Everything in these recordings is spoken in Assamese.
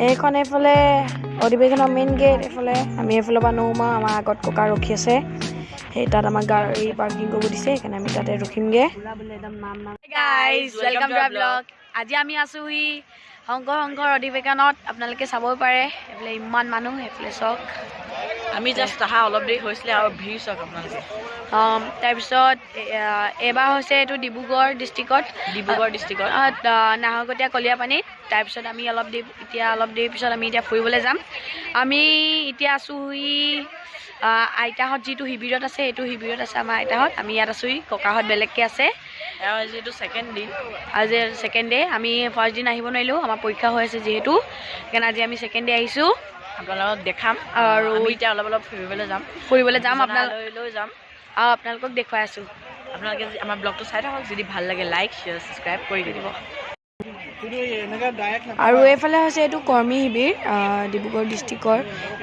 এইখন এইফালে অধিৱেশনৰ মেইন গেট। এইফালে আমি এইফালৰ পৰা নোসোমাওঁ, আমাৰ আগত ককা ৰখি আছে। সেই তাত আমাক গাড়ী পাৰ্কিং কৰিব দিছে, সেইকাৰণে আমি তাতে ৰখিমগৈ। Guys, welcome to vlog. আজি আমি আছোহি শংকৰ সংঘৰ অধিৱেশনত। আপোনালোকে চাবই পাৰে, এইফালে ইমান মানুহ, এইফালে চাওক। আমি জাষ্ট অহা অলপ দেৰি হৈছিলে আৰু ভিৰ চাওক আপোনালোকে। তাৰপিছত এইবাৰ হৈছে এইটো ডিব্ৰুগড় ডিষ্ট্ৰিক্টত। ডিব্ৰুগড় ডিষ্ট্ৰিক্টত। নাহৰকটীয়া কলীয়াপানীত। তাৰপিছত আমি অলপ দেৰি, এতিয়া অলপ দেৰি পিছত আমি এতিয়া ফুৰিবলৈ যাম। আমি এতিয়া আছোহি আইতাহঁত যিটো শিবিৰত আছে, সেইটো শিবিৰত আছে আমাৰ আইতাহঁত। আমি ইয়াত আছোহি, ককাহঁত বেলেগকৈ আছে। আৰু আজি এইটো ছেকেণ্ড দিন। আজি ছেকেণ্ড ডে। আমি ফাৰ্ষ্ট দিন আহিব নোৱাৰিলোঁ, আমাৰ পৰীক্ষা হৈ আছে যিহেতু, সেইকাৰণে আজি আমি ছেকেণ্ড ডে আহিছোঁ। আপোনালোকক দেখাম। আৰু আমি এতিয়া অলপ অলপ ফুৰিবলৈ যাম। ফুৰিবলৈ যাম আপোনালোক লৈ লৈ যাম। আৰু আপোনালোকক দেখুৱাই আছোঁ। আপোনালোকে আমাৰ ব্লগটো চাই থাকক। যদি ভাল লাগে, লাইক, শ্বেয়াৰ, ছাবস্ক্ৰাইব কৰি দিব। আৰু এইফালে হৈছে এইটো কৰ্মী শিবিৰ। ডিব্ৰুগড় ডিষ্ট্ৰিক্টৰ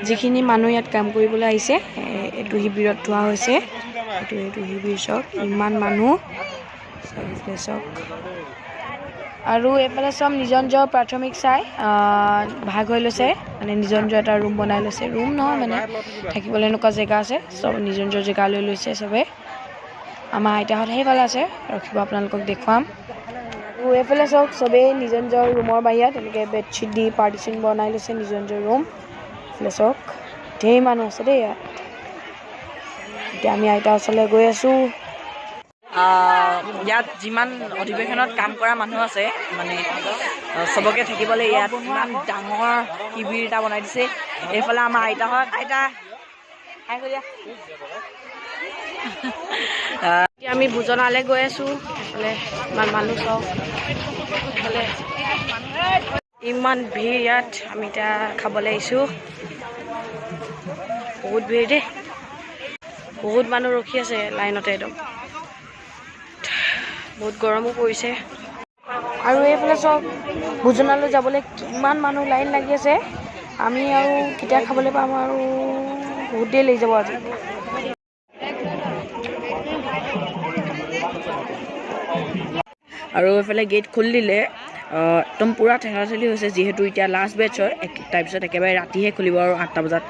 যিখিনি মানুহ ইয়াত কাম কৰিবলৈ আহিছে, এইটো শিবিৰত থোৱা হৈছে। এইটো শিবিৰ চাওক, ইমান মানুহ চাওক, এইফালে চাওক। আৰু এইফালে চব নিজৰ নিজৰ প্ৰাথমিক চাই ভাগ হৈ লৈছে, মানে নিজৰ নিজৰ এটা ৰুম বনাই লৈছে। ৰুম নহয়, মানে থাকিবলৈ এনেকুৱা জেগা আছে। চব নিজৰ নিজৰ জেগা লৈ লৈছে চবে। আমাৰ আইতাহঁত সেইফালে আছে, ৰখিব, আপোনালোকক দেখুৱাম। আৰু এইফালে চাওক, চবেই নিজৰ নিজৰ ৰুমৰ বাহিৰত এনেকৈ বেডশ্বীট দি পাৰ্টিশ্যন বনাই লৈছে, নিজৰ নিজৰ ৰুম। এইফালে চাওক, ধেৰ মানুহ আছে দেই ইয়াত। এতিয়া আমি আইতাৰ ওচৰলৈ গৈ আছোঁ। ইয়াত যিমান অধিৱেশনত কাম কৰা মানুহ আছে, মানে চবকে থাকিবলৈ ইয়াত ইমান ডাঙৰ শিবিৰ এটা বনাই দিছে। এইফালে আমাৰ আইতাহঁত। আইতা, হাই কৰি দিয়া। এতিয়া আমি ভোজনালৈ গৈ আছোঁ। এইফালে ইমান মানুহ চাওক, এইফালে ইমান ভিৰ ইয়াত। আমি এতিয়া খাবলৈ আহিছোঁ। বহুত ভিৰ দেই, বহুত মানুহ ৰখি আছে লাইনতে একদম। বহুত গৰমো পৰিছে। আৰু এইফালে চাওক, ভোজনালৈ যাবলৈ কিমান মানুহ লাইন লাগি আছে। আমি আৰু কেতিয়া খাবলৈ পাম? আৰু বহুত দেৰি লাগি যাব আজি। আৰু এইফালে গেট খুলি দিলে, একদম পূৰা ঠেলা ঠেলি হৈছে, যিহেতু এতিয়া লাষ্ট বেটছ হয়। তাৰপিছত একেবাৰে ৰাতিহে খুলিব আৰু 8টা বজাত।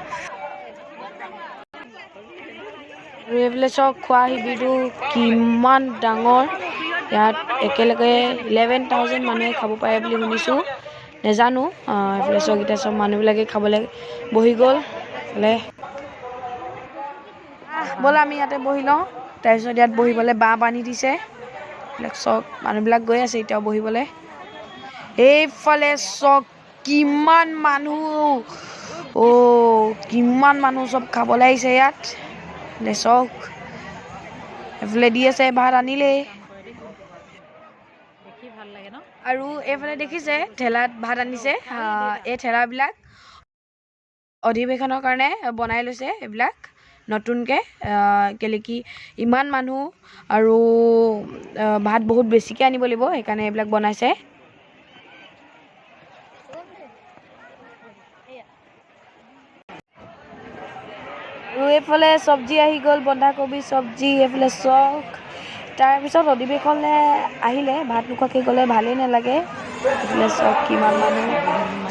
আৰু এইফালে চাওক, খোৱা শিবিৰটো কিমান ডাঙৰ। ইয়াত একেলগে 11,000 মানুহে খাব পাৰে বুলি শুনিছোঁ, নেজানো। এইফালে চাওক, এতিয়া চব মানুহবিলাকে খাবলৈ বহি গ'ল। এইফালে ব'লা, আমি ইয়াতে বহি লওঁ। তাৰপিছত ইয়াত বহিবলৈ বাঁহ বান্ধি দিছে। এইবিলাক চাওক, মানুহবিলাক গৈ আছে এতিয়াও বহিবলৈ। এইফালে চাওক, কিমান মানুহ, অ' কিমান মানুহ চব খাবলৈ আহিছে ইয়াত। এইফালে চাওক, এইফালে দি আছে, ভাত আনিলেই। আৰু এইফালে দেখিছে, ঠেলাত ভাত আনিছে। এই ঠেলাবিলাক অধিৱেশনৰ কাৰণে বনাই লৈছে এইবিলাক নতুনকৈ। কেলৈ কি ইমান মানুহ আৰু ভাত বহুত বেছিকৈ আনিব লাগিব, সেইকাৰণে এইবিলাক বনাইছে। আৰু এইফালে চব্জি আহি গ'ল, বন্ধাকবি চব্জি এইফালে চাওক। তাৰপিছত অধিৱেশনলৈ আহিলে ভাত নোখোৱাকৈ গ'লে ভালেই নালাগে। এইফালে চাওক, কিমান মানুহ,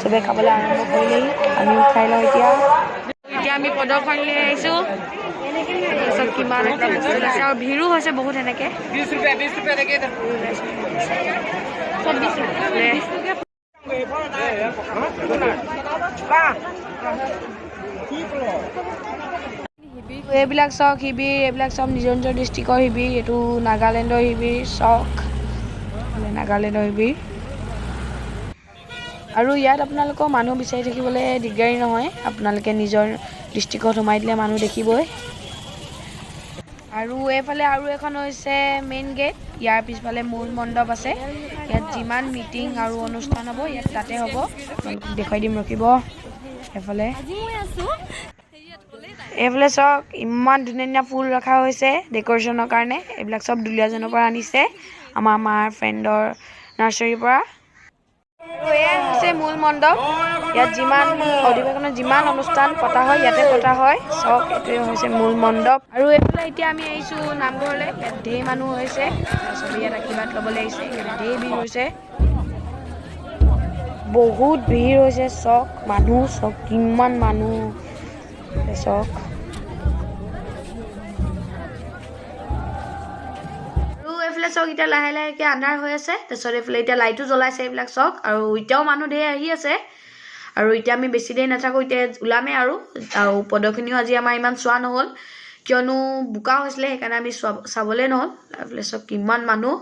চবে খাবলৈ আৰম্ভ কৰিলেই। আমিও খাই লওঁ এতিয়া। এতিয়া আমি প্ৰদৰ্শনীলৈ আহিছোঁ। তাৰপিছত কিমান এটা বস্তু আছে আৰু ভিৰো হৈছে বহুত এনেকৈ। এইবিলাক চাওক শিবিৰ, এইবিলাক চব নিজৰ নিজৰ ডিষ্ট্ৰিক্টৰ শিবিৰ। এইটো নাগালেণ্ডৰ শিবিৰ চাওক, এইফালে নাগালেণ্ডৰ শিবিৰ। আৰু ইয়াত আপোনালোকৰ মানুহ বিচাৰি থাকিবলৈ দিগদাৰী নহয়, আপোনালোকে নিজৰ ডিষ্ট্ৰিক্টত সোমাই দিলে মানুহ দেখিবই। আৰু এইফালে আৰু এখন হৈছে মেইন গেট। ইয়াৰ পিছফালে মূল মণ্ডপ আছে। ইয়াত যিমান মিটিং আৰু অনুষ্ঠান হ'ব, ইয়াত তাতে হ'ব। আপোনালোকক দেখুৱাই দিম, ৰখিব। এইফালে চাওক, ইমান ধুনীয়া ধুনীয়া ফুল ৰখা হৈছে ডেক'ৰেশ্যনৰ কাৰণে। এইবিলাক চব দুলীয়াজানৰ পৰা আনিছে, আমাৰ মাৰ ফ্ৰেণ্ডৰ নাৰ্চাৰীৰ পৰা। আৰু এয়াই হৈছে মূল মণ্ডপ। ইয়াত যিমান অধিৱেশনত যিমান অনুষ্ঠান পতা হয়, ইয়াতে পতা হয়। চাওক, এইটোৱে হৈছে মূল মণ্ডপ। আৰু এইফালে এতিয়া আমি আহিছোঁ নামঘৰলৈ। ইয়াত ঢেৰ মানুহ হৈছে, চবেই ইয়াত আশীৰ্বাদ ল'বলৈ আহিছে। ইয়াত ঢেৰ ভিৰ হৈছে। বহুত ভিৰ হৈছে। চাওক মানুহ, চাওক কিমান মানুহ চাওক। আৰু এইফালে চাওক, এতিয়া লাহে লাহেকৈ আন্ধাৰ হৈ আছে। তাৰপিছত এইফালে এতিয়া লাইটো জ্বলাইছে এইবিলাক চাওক। আৰু এতিয়াও মানুহ ধেৰ আহি আছে। আৰু এতিয়া আমি বেছি দেৰি নাথাকোঁ, এতিয়া ওলামেই আৰু। আৰু প্ৰদৰ্শনীও আজি আমাৰ ইমান চোৱা নহ'ল, কিয়নো বোকা হৈছিলে, সেইকাৰণে আমি চাবলৈ নহ'ল। এইফালে চাওক কিমান মানুহ।